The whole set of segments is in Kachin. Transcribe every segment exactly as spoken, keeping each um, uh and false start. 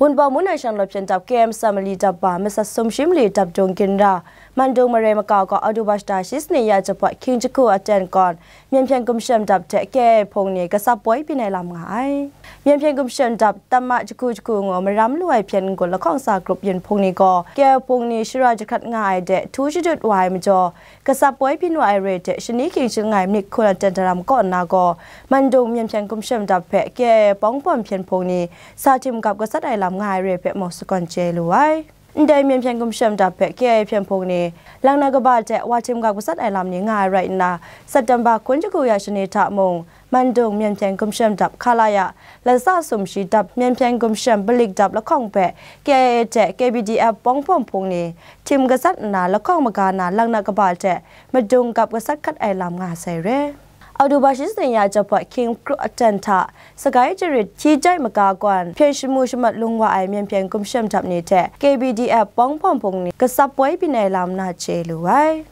Wunpawng Mungdan Shanglawt hpyen dap K M S mali dap ba, masat sumshi mali dap dung ginra, Mandung Marai makau gaw Oktoba shata shi sanit ya jahpawt hkying jahku aten kawn, Myen hpyen gumshem dap hte K I A hpung ni gasap poi byin ai lam nga ai. Myen hpyen gumshem dap tamma jahku jahku ngu maram lu ai hpyen n-gun lahkawng sa grup yin hpung ni gaw, K I A hpung ni shara jahkrat nga ai de htu shadut wa ai majaw, gasap poi byin wa ai re hte shani hkying shangai manit hkun aten daram kaw nna gaw, Mandung myen hpyen gumshem dap hpe K I A pawng pawm hpyen hpung ni sa htim gap gasat ai lam nga ai re hpe mung sagawn chye lu ai. Ndai myen hpyen gumshem dap hpe K I A hpyen hpung ni, lang na kaba hte wa htim gap gasat ai lam ni nga ai rai nna, September hkun jahku ya shani hta mung, Mandung myen hpyen gumshem dap hkala ya, lasa sumshi dap myen hpyen gumshem balik dap lahkawng hpe K I A hte K B D F pawng pawm hpung ni htim gasat nna, lahkawng maga na lang na kaba hte madung gap gasat hkat ai lam nga sai re. Oktoba shi sanit ya jahpawt hkying kru aten hta, Sagai jarit hti jai maga gawn hpyen shamu shamat lung wa ai myen hpyen gumshem dap ni hte K B D F pawng pawm hpung ni gasap poi byin ai lam na chye lu ai.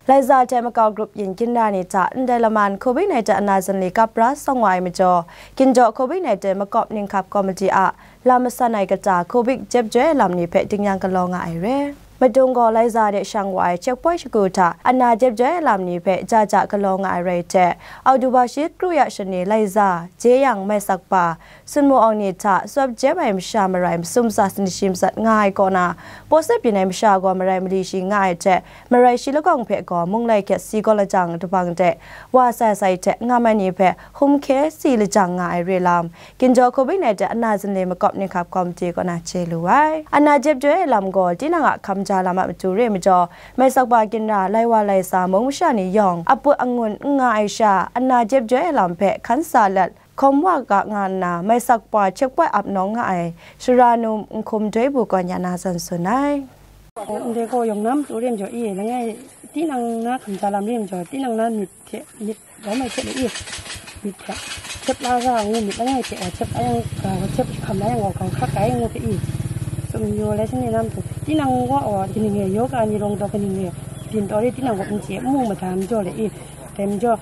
Laiza hte makau grup yin ginra ni hta ndai laman covid nineteen ana zanli kap pra sawng wa ai majaw, ginjaw covid nineteen makawp ninghkap komiti a lam masan ai kata covid jep joi ai lam ni hpe dingyang galaw nga ai re. Madung gaw Laiza de shang wa ai checkpoint shagu hta ana jep joi ai lam ni hpe ja ja galaw nga ai rai hte, Oktoba shi kru ya shani Laiza, Jeyang, Maisakpa, Sunmu Awng ni hta sawp jep ai masha marai masum tsa sanit shi matsat nga ai kaw na, pawsep byin ai masha gaw marai mali shi nga ai hte, marai shi lahkawng hpe gaw munglai hkyet si gaw lajang dabang de wa sai sai hte ngam ai ni hpe hum hkye si lajang nga ai re lam, ginjaw covid nineteen ana zanli makawp ninghkap komiti kaw na chye lu ai. Ana jep joi ai lam gaw tinang a hkam ja lam a matu re majaw, Maisakpa ginra lai wa lai sa mung masha ni yawng aput angun n nga ai sha, ana jep joi ai lam hpe hkan sa let, hkawm wa ga nga nna, Maisakpa checkpoint ap nawng nga ai Sara Num Nhkum Doi Bu kaw ya na tsan tsun ai. Ndai gaw yawng na matu re majaw i, langai tinang na hkam ja lam re majaw, tinang na myit hte, myit lawm ai hte le i, myit hte, hkyep la ga ngu myit langai hte wa hkyep la yang, ga wa hkyep hkam la yang gaw, ga hkrak ai ngu hte i, tsun yu lai shanhte na matu, tinang wa wa kaning e, yoga ni rawng taw kaning e, byin taw re tinang gaw n chye, n mu mada majaw le i, dai majaw,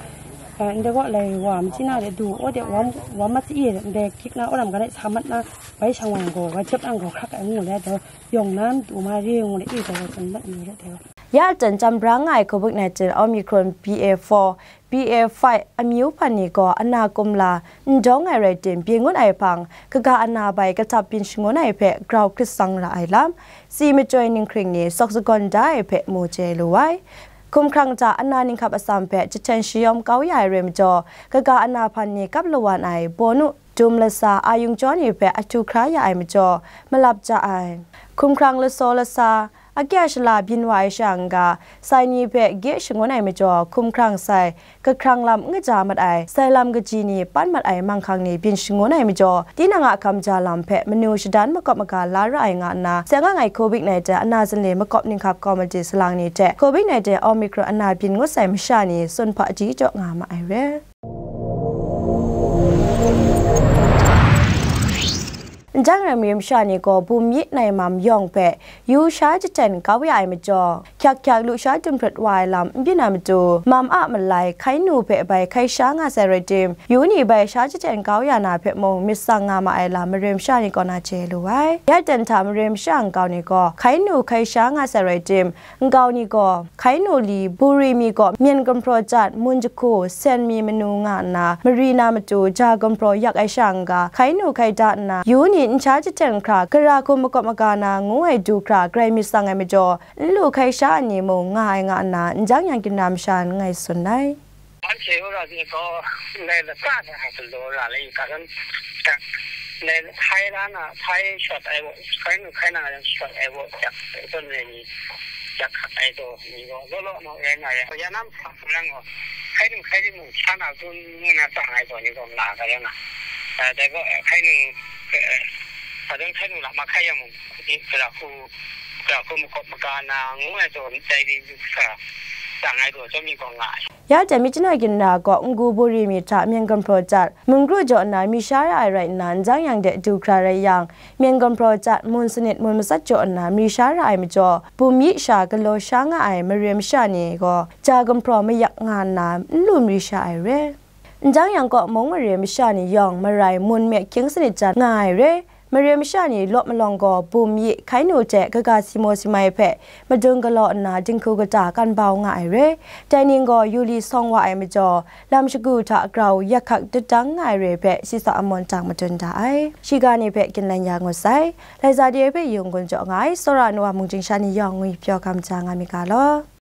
eh, ndai gaw lai wa, machyi na de du, o de wa, wa mat i, ndai hkyik na, o ram ga lai sa mat na, bai shang wa yang gaw, wa hkyep lang gaw hkrak ai ngu le, dai yawng na matu ma re ngu le i, dai gaw tsun mat yu le, dai gaw. Ya ten chyam bra nga ai covid nineteen Omicron B A four, B A five amyu hpan ni gaw ana kumla n dawng ai rai tim, byin ngut ai hpang, kaga ana bai kahtap byin shangun ai hpe grau hkrit tsang ra ai lam, si machyoi ninghkring ni sawk sagawn da ai hpe mu chye lu ai. Hkumhkrang hta ana ninghkap atsam hpe jahten shayawm kau ya ai rai majaw, kaga ana hpan ni kap lawan ai bawnu dum lasa a yung jaw ni hpe ahtu hkra ya ai majaw, malap ja ai. Hkumhkrang lasaw lasa, akya shala byin wa ai sha n-ga, sai ni hpe gye shangun ai majaw, hkumhkrang sai, kahkrang lam n kaja mat ai, sai lam kaji ni pan mat ai manghkang ni byin shangun ai majaw, tinang a hkam ja lam hpe manu shadan makawp maga la ra ai nga nna, seng ang ai covid nineteen ana zanle makawp ninghkap komiti salang ni hte covid nineteen Omicron ana byin ngut sai masha ni tsun hpaji jaw nga ma ai re. Njang rai mare masha ni gaw bum yi nai mam yawng hpe yu sha jahten kau ya ai majaw, hkyak hkyak lusha dum hprat wa ai lam n byin na matu, mam a malai hkai nu hpe bai hkai sha nga sai rai tim, yu ni bai sha jahten kau ya na hpe mung myit tsang nga ma ai lam mare masha ni kaw na chye lu ai. Ya ten hta mare masha nkau ni gaw hkai nu hkai sha nga sai rai tim, nkau ni gaw, hkai nu li, buri mi gaw myen gumhpraw jat, mun jahku, sen mi manu nga nna, mari na matu, ja gumhpraw yak ai sha n-ga, hkai nu hkai da nna, yu ni n sha jahten hkra, gara hku makawp maga na ngu ai du hkra, grai myit tsang ai majaw, n lu hkai sha ai ni mung nga ai nga nna, n jang yang ginra masha n ngai tsun ai. Anhte wora hte gaw, ndai lata hta galaw ra le, ka san, ndai hpai la na, hpai shawt ai gaw, hkai nu hkai na yang shawt ai gaw, jak, zawn re ni, jak hkat ai taw ni gaw, law law naw rai nga yang, ya nam hpa hkrum yang gaw, hkai nu hkai rim mung sha na tsun ngu na tsang ai taw ni gaw nga ga yang a. Eh, dai gaw, eh, hkai nu, eh, eh, hpa zawn hkai nu lam a hkai yang mung, gara hku, gara hku makawp maga na ngu ai taw, dai ni hkra tsang ai taw, chyawm ni gaw nga ai. Ya jang, myit chyanai ginra gaw, n-gu buri mi hta myen gumhpraw jat, mun kru jaw nna mi sha ra ai rai nna, n jang yang de du hkra rai yang, myen gumhpraw jat, mun sanit, mun matsat jaw nna mi sha ra ai majaw, bum yi sha galaw sha nga ai mare masha ni gaw, ja gumhpraw mayak nga nna, n lu mari sha ai re. N jang yang kaw, mung mare masha ni yawng marai mun me hkying sanit jan nga ai re. Mare masha ni law malawng gaw bum yi hkai nu hte kaga simo simai hpe madung galaw nna dinghku kata kan bau nga ai re. Dai ning gaw yu li sawng wa ai majaw, lam shagu hta grau yak hkak dadang nga ai re hpe, Sisa Amun tang madun da ai. Shiga ni hpe ginlan ya ngut sai. Laiza de hpe yung gun jaw nga ai, tsawra nu a mung jing sha ni yawng ngwi pyaw gam ja nga mi ga law.